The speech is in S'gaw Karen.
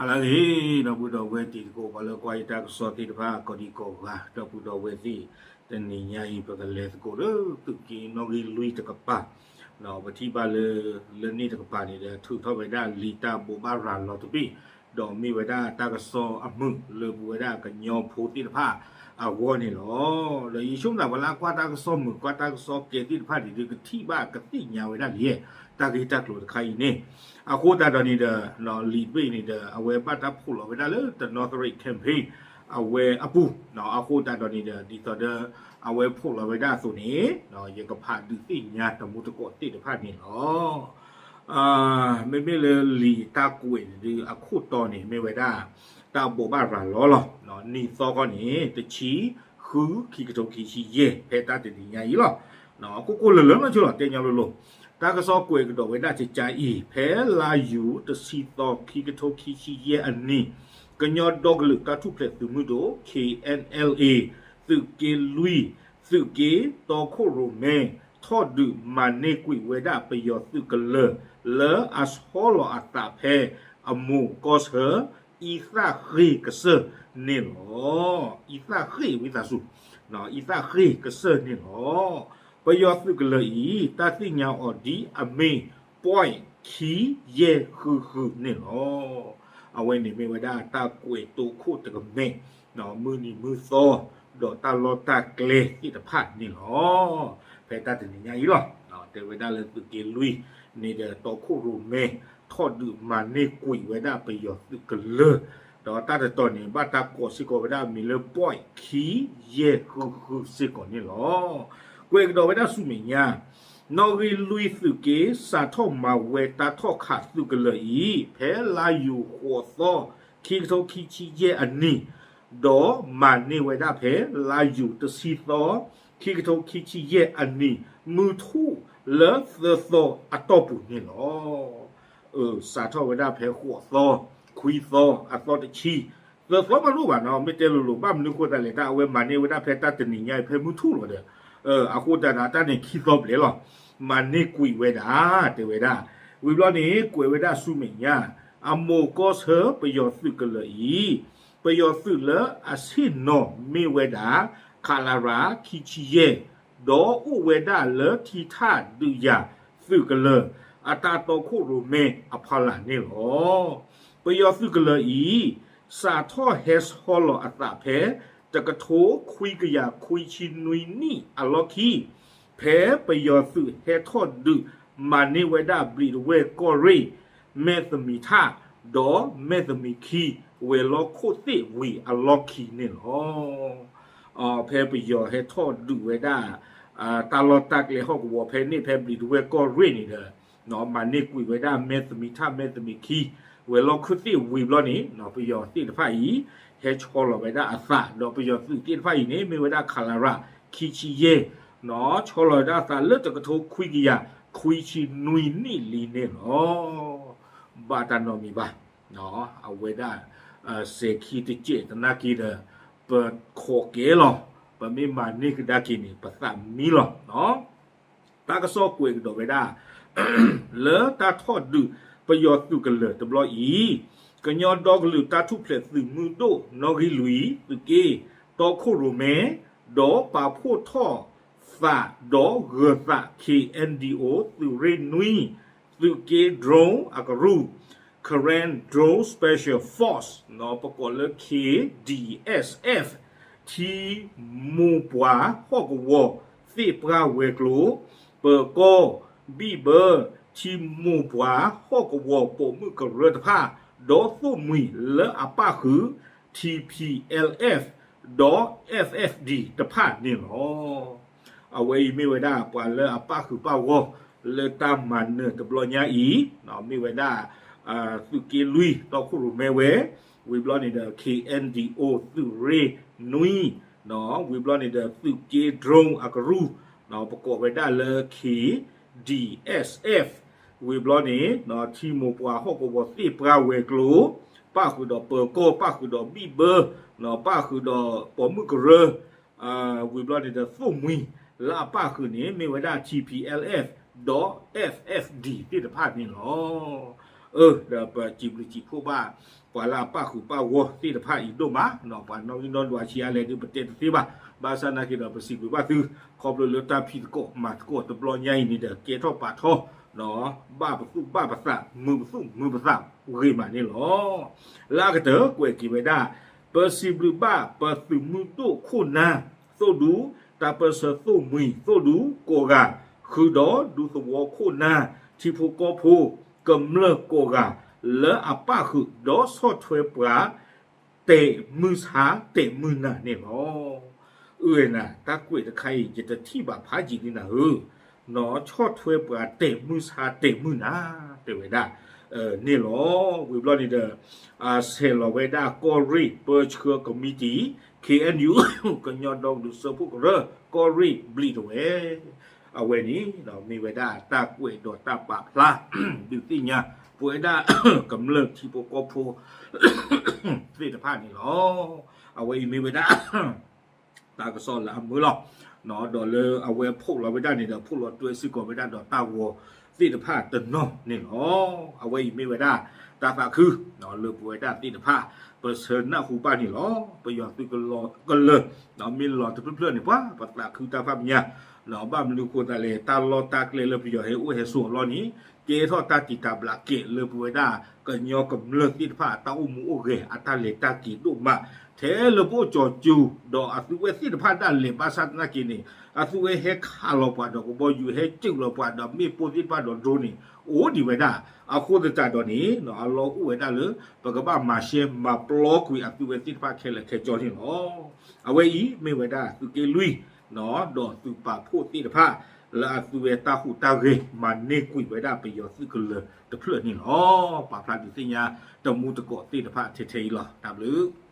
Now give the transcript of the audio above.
ဟါလၢအဂ့ၤ ဒီပုၢ်ဒီဝဲၢ်တံၤသကိး ပှၤလၢကွၢ်ယတၢ်ကစီၣ်သ့ၣ်တဖၣ် ကိးဒံကိးဂၤ ဒီပုၢ်ဒီဝဲၢ်သ့ၣ်, တနံၤညါအံၤ ပကလဲၤသကိးလၢသုးက့နီၣ်ဂံၢ်လွံၢ်တကပၤ, ပထံၣ်ဘၣ်လၢ လၢန့ၣ်တကပၤန့ၣ်ဒီး ထုးထီၣ်ဝဲဒၣ်လံာ်တၢ်ဘိးဘၣ်ရၤလီၤတဘ့ၣ်, ဒီးမ့ၢ်ဝဲဒၣ်တၢ်ကစီၣ်အမုာ်လၢပဝဲဒၣ်ကညီဖိသ့ၣ်တဖၣ်အဂီၢ်န့ၣ်လီၤ. ဒီးယဆိကမိၣ်သး ပှၤလၢအကွၢ်တၢ်ကစီၣ်မုာ် ကွၢ်တၢ်ကစီၣ်ကဲသ့ၣ်တဖၣ်န့ၣ်ဒီး ကထံၣ်ဘၣ်ကသ့ၣ်ညါဝဲဒၣ်လံာ် တၢ်ဂ့ၢ်တၢ်ကျိၤတခါအံၤန့ၣ်, အဃိသတးဒီးန့ၣ်ဒီး လံာ်တဘ့ၣ်န့ၣ်ဒီး အဝဲဘၣ်တၢ်ဖီၣ်လီၤဝဲဒၣ်လၢ The Northridge Campaign အဝဲအပူၤ, အဃိသတးဒီးန့ၣ်ဒီး ဒ်သိးဒီး အဝဲဖီၣ်လီၤဝဲဒၣ်အသိးန့ၣ်, ယကဖးဒုးသ့ၣ်ညါတမူတကိးသ့ၣ်တဖၣ်န့ၣ်လီၤ. မ့မ့ၢ်လၢလံာ်တၢ်ကွဲးန့ၣ်ဒီး အခိၣ်တီန့ၣ် မ့ၢ်ဝဲဒၣ် တၢ်ဘိးဘၣ်ရၤလီၤလီၤ. နံၣ်သီခီန့ၣ် တဆံ ဃု ခံကထိခံဆံယဲၢ် ဖဲတၢ်တနံၤညါအံၤလီၤ. ကိၣ်ကိၣ်လၢာ်လၢာ်နီၢ်ဆိလီၤ တဲညီလိၤလိၤ, တၢ်ကစီၣ်ကွဲးကဒီးဝဲဒၣ်ကကါအံၤ ဖဲလါယူၤ တဆံသီ ခံကထိခံဆံယဲၢ်အနံၤ, ကညီဒီကလုာ်တၢ်ထူၣ်ဖျဲးသုးမုၢ်ဒိၣ် K N L A သုးက့လွံၢ်, သုးက့တီခိၣ်ရိၣ်မဲ ထီၣ်ဒုးမၤန့ၢ်ကွံာ်ဝဲဒၣ်ပယီၤသုးကလၢၤ လၢအဆီလီၤအသးဖဲ အမိၢ်ကီၢ်ဆၢ အံသၣ်ဃ့ၣ်ကစၢၢ်န့ၣ်လီၤ. အံသၣ်ဃ့ၣ်ဝံသးစူၤ, အံသၣ်ဃ့ၣ်ကစၢၢ်န့ၣ်လီၤ. ပယီၤသုးကလၢၤအံၤ တၢ်သ့ၣ်ညါအီၤဒ်အမ့ၢ် point ခံယဲၢ်ဃုဃုန့ၣ်လီၤ. အဝဲန့ၣ်မ့ၢ်ဝဲဒၣ်တၢ်ကွဲးတိခိၣ်တကမဲာ် မုၢ်နံၤမုၢ်သီ ဒီးတၢ်လီၢ်တၢ်ကျဲသ့ၣ်တဖၣ်န့ၣ်လီၤ. ဖဲတၢ်တနံၤညါအံၤလီၤ. တဲဝဲဒၣ်လၢသုးက့လွံၢ်န့ၣ်ဒီး တီခိၣ်ရိၣ်မဲ ထီၣ်ဒုးမၤန့ၢ်ကွံာ်ဝဲဒၣ်ပယီၤသုးကလၢၤ, ဒီးတၢ်တတီၤန့ၣ် ဘၣ်တၢ်ကိးစ့ၢ်ကီးဝဲဒၣ်အမံၤလၢ point ခံယဲၢ်ဃုဃုစ့ၢ်ကီးန့ၣ်လီၤ. ကွဲးကဒီးဝဲဒၣ်ဆူမဲာ်ညါ, နီၣ်ဂံၢ်လွံၢ်သုးက့ စးထီၣ်မၤဝဲတၢ်ထီၣ်ခးသုးကလၢၤအံၤ ဖဲလါယူၤဃိးသီ ခံကထိခံဆံယဲၢ်အနံၤ, ဒီးမၤန့ၢ်ဝဲဒၣ်ဖဲလါယူၤတဆံသီ ခံကထိခံဆံယဲၢ်အနံၤ မုၢ်ထူၣ်လၢသၢသီအတီၢ်ပူၤန့ၣ်လီၤ. စးထီၣ်ဝဲဒၣ်ဖဲဃိးသီ, ခွံသီ, အသီတဆံ, သၢသီမ့ၢ်တအိၣ်ဘၣ်နီၤ, မ့ၢ်တဲလိၤလိၤ ဘၣ်မနုၤဃိသတးလဲၣ် တၢ်အဝဲမၤန့ၢ်ဝဲဒၣ်ဖဲတၢ်တနံၤညါအံၤ ဖဲမုၢ်ထူၣ်လီၤဒီး, အဃိသတးဒီး တၢ်န့ၣ်ခံသီဘျဲၣ်လီၤ. မၤန့ၢ်ကွံာ်ဝဲဒၣ် တဲဝဲဒၣ်, ဝံၤဘျီန့ၣ် ကွဲးဝဲဒၣ်ဆူမဲာ်ညါ, အမိၢ်ကီၢ်ဆၢပယီၤသုးကလၢၤအံၤ, ပယီၤသုးလၢအဆ့ၣ်နီၤမ့ၢ်ဝဲဒၣ် ခလရ ခံဆံယဲၢ်, ဒီးအိၣ်ဝဲဒၣ်လၢထံထၣ်ဒုးယၤသုးကလၢၤ အတၢ်တီခိၣ်ရိၣ်မဲအဖီလာ်န့ၣ်လီၤ. ပယီၤသုးကလၢၤအံၤ စးထီၣ်ဟဲဆီလီၤအသးဖဲ တကထိခွံကယၤခွံဆံနွံနံၣ်အလီၢ်ခံ, ဖဲပယီၤသုးဟဲထီၣ်ဒုးမၤန့ၢ်ဝဲဒၣ်ဘျံးတဝဲၢ်ကီၢ်ရ့ၣ် မဲၢ်သမံၤထၣ် ဒီးမဲၢ်သမံၤခံ ဝဲၤလီၢ်ခိၣ်သ့ၣ်ဝံၤအလီၢ်ခံန့ၣ်လီၤ. ဖဲပယီၤဟဲထီၣ်ဒုးဝဲဒၣ် တၢ်လီၢ်တၢ်ကျဲဟီၣ်ကဝီၤဖဲန့ၣ် ဖဲဘျံးတဝဲၢ်ကီၢ်ရ့ၣ်န့ၣ်ဒီး မၤန့ၢ်ကွံာ်ဝဲဒၣ်မဲၢ်သမံၤထၣ် မဲၢ်သမံၤခံ ဝဲၤလီၢ်ခိၣ်သ့ၣ်ဝံၤဘျီန့ၣ် ပယီၤသ့ၣ်တဖၣ်အံၤ ဟဲဆီလီၤဝဲဒၣ်အသး ဒီးပယီၤသုးသ့ၣ်တဖၣ်အံၤန့ၣ် မ့ၢ်ဝဲဒၣ် ခလရ ခံဆံယဲၢ် ဆီလီၤဝဲဒၣ်အသးလၢတကထိခွံကယၤခွံဆံနွံနံၣ်လံန့ၣ်လီၤ. ဘၣ်တၢ်နီတမံၤဘၣ်. အဝဲဒၣ် စဲၤခံတစဲးသနာ်က့ဒီး ပခိးကဲလီၤ. ပမ့ၢ်မၤန့ၢ်ကဒါက့ၤန့ၣ် ပသးမံလီၤ. တၢ်ကစီၣ်ကွဲးကဒီးဝဲဒၣ် လၢတၢ်ထီၣ်ဒုးပယီၤသုးကလၢၤတဘျီအံၤ, ကညီဒီကလုာ်တၢ်ထူၣ်ဖျဲးသုးမုၢ်ဒိၣ် နီၣ်ဂံၢ်လွံၢ်သုးက့ တီခိၣ်ရိၣ်မဲ ဒီးပာ်ဖှိၣ်ထီၣ်သးဒီးဂၢၤသး K N D O သုးရ့ၣ်နွံ သုးက့ drone အကရူၢ် Karen Drone Special Force ပကိးလၢ K D S F ထံမိၢ်ပှၢ်ဟီၣ်ကဝီၤသ့ၣ်ပှၢ်ဝဲၤကျိၤ, ပၢၤကီၢ်, ဘံၣ်ဘၢ, ထံမိၢ်ပှၢ်ဟီၣ်ကဝီၤပိာ်မုၣ်ကရၢတဖၣ်, ဒီးသိၣ်မှံၤလၢအပၣ်ဃုာ် T P L F ဒီး F F D တဖၣ်န့ၣ်လီၤ. အဝဲအံၤမ့ၢ်ဝဲဒၣ်ပှၤလၢအပၣ်ဃုာ်ပၣ်ဂီၢ်လၢတၢ်မၤနၢၤတဘျီညါအံၤ, မ့ၢ်ဝဲဒၣ် သုးက့လွံၢ် တီခိၣ်ရိၣ်မဲဝဲ, ဝံၤဘျီန့ၣ်ဒီး K N D O သုးရ့ၣ်နွံ, ဝံၤဘျီန့ၣ်ဒီး သုးက့ drone အကရူၢ်, ပကိးဝဲဒၣ်လၢ K D S F, ဝံၤဘျီန့ၣ် ထံမိၢ်ပှၢ်ဟီၣ်ကဝီၤသ့ၣ်ပှၢ်ဝဲၤကျိၤ, ပၣ်ဃုာ်ဒီးပၢၤကီၢ်, ပၣ်ဃုာ်ဒီးဘံၣ်ဘၢ, ပၣ်ဃုာ်ဒီးပိာ်မုၣ်ကရၢ, ဝံၤဘျီန့ၣ်ဒီးသိၣ်မှံၤလၢအပၣ်ဃုာ်န့ၣ် မ့ၢ်ဝဲဒၣ် T P L F ဒီး F F D သ့ၣ်တဖၣ်န့ၣ်လီၤ. အၢ ဒီးပစံးဘျုးစံးဖှိၣ်ဘၣ် ပှၤလၢအပၣ်ဃုာ်ပၣ်ဂီၢ်သ့ၣ်တဖၣ်အံၤဒိၣ်မး, ပှၤနီၣ်ဂံၢ်နီၣ်ဒွးဆံးအါလဲၣ်ဒုးပတဲတသ့ဘၣ်. ဘၣ်ဆၣ်နာ်က့ဒီး ပစံးဘျုးဘၣ်သု ခီဖျိလၢတၢ်ဖံးသကိးမၤသကိးတဘျီညါအံၤန့ၣ်ဒီး ကဲထီၣ်ပာ်ထီၣ် ဘၣ်ပသူၣ်ဘၣ်ပသး မုာ်ပသူၣ်မုာ်ပသးဂ့ၤမးန့ၣ်လီၤ. လၢအကတၢၢ်ကွဲးက့ၤဝဲဒၣ် ပစံးဘျုးဘၣ်ပသုးမုၢ်ဒိၣ်ခိၣ်နၢ် သိၣ်ဒူ တၢ်ပၢၢ်ဆၢသိၣ်မှံၤ သိၣ်ဒူကိးဂၤ ဃုာ်ဒီးဒူသဝီခိၣ်နၢ် ထံဖိကီၢ်ဖိ ကမျၢၢ်ကိးဂၤ လၢအပၣ်ဃုာ်ဒီးဆီၣ်ထွဲပှၤ တဲာ်မုၢ်ဆါတဲာ်မုၢ်နၤန့ၣ်လီၤ. အၢနၤ တၢ်ကွဲးတခါအံၤ ယတထံၣ်ဘၣ်ဖးယံာ်န့ၣ်နၤဧၢ, ဆီၣ်ထွဲပှၤတဲာ်မုၢ်ဆါတဲာ်မုၢ်နၤ တဲဝဲဒၣ် န့ၣ်လီၤ. ဝံၤဘျီန့ၣ်ဒီး ဆဲးလီၤဝဲဒၣ်ကီၢ်ရ့ၣ်ပၢဆှၢကမံးတံာ် K N U ကညီဒီကလုာ်စၢဖှိၣ်ကရၢ ကီၢ်ရ့ၣ်ဘျံးတဝဲ အဝဲန့ၣ် မ့ၢ်ဝဲဒၣ်တၢ်ကွဲးဒီးတၢ်ပာ်ဖျါ ဒုးသ့ၣ်ညါ ပဝဲဒၣ် ကမျၢၢ်ထံဖိကီၢ်ဖိ သ့ၣ်တဖၣ်န့ၣ်လီၤ. အဝဲအံၤမ့ၢ်ဝဲဒၣ် တၢ်ကစီၣ်လၢအမုာ်လီၤ. ဒီးလၢအဝဲဖီၣ်လီၤဝဲဒၣ်န့ၣ်ဒီး ဖီၣ်လီၤတွဲစ့ၢ်ကီးဝဲဒၣ်ဒီးတၢ်ဂီၤသ့ၣ်တဖၣ်တနီၤန့ၣ်လီၤ. အဝဲအံၤမ့ၢ်ဝဲဒၣ် တၢ်သးခု လၢပဝဲဒၣ်သ့ၣ်တဖၣ် ပဆၢနၢ်ဟူဘၣ်န့ၣ်လီၤ. ပယီၤသုးကလၢၤ မ့ၢ်လီၤတဖျၢၣ်ဖျၢၣ်န့ၣ် ပှၤပသးခုတၢ်ဖးမံၤညါ ဘၣ်မနုၤဃိသတးလဲၣ် တၢ်လီၢ်တၢ်ကျဲလၢပယီၤဟဲအိၣ်ဟဲဆိးအလီၢ်န့ၣ် ကဲထီၣ်တၢ်တံာ်တာ်ဘျးကဲးလၢပဝဲဒၣ် ကညီကမျၢၢ်သ့ၣ်တဖၣ်အတၢ်အိၣ်မူအိၣ်ဂဲၤ အတၢ်လဲၤတၢ်က့ၤဒိၣ်မး ထဲလၢပအိၣ်ကၠီၤကၠူၤ ဒီးအသုဝဲသ့ၣ်တဖၣ်ဒၣ်လဲာ် ဘၣ်ဆၣ်သနာ်က့န့ၣ် အသုဝဲဟဲခးလီၤပှၤဒီးကဘီယူၤ ဟဲစုးလီၤပှၤဒီးမ့ၣ်ပိၢ်သ့ၣ်တဖၣ်ဒီး drone န့ၣ် အိၣ်ဒံးဝဲဒၣ်. အဃိသတးဒီးန့ၣ် အလီၢ်အိၣ်ဝဲဒၣ်လၢ ပကဘၣ်မၤရှဲမၤပျီကွံာ်အသုဝဲသ့ၣ်တဖၣ်ခဲလၢာ်ခဲဆ့န့ၣ်လီၤ. အဝဲအံၤမ့ၢ်ဝဲဒၣ်သုးက့လွံၢ် ဒီးသုးပာ်ဖှိၣ်သ့ၣ်တဖၣ် လၢအသုဝဲတၢ်ဟူးတၢ်ဂဲၤ မၤန့ၢ်ကွံာ်ဝဲဒၣ်ပယီၤသုးကလၢၤတဖျၢၣ်န့ၣ်လီၤ. ပာ်ဖျါဒုးသ့ၣ်ညါ တမူတကိးသ့ၣ်တဖၣ်ထဲထဲအံၤလီၤ. တၢ်ဘျုး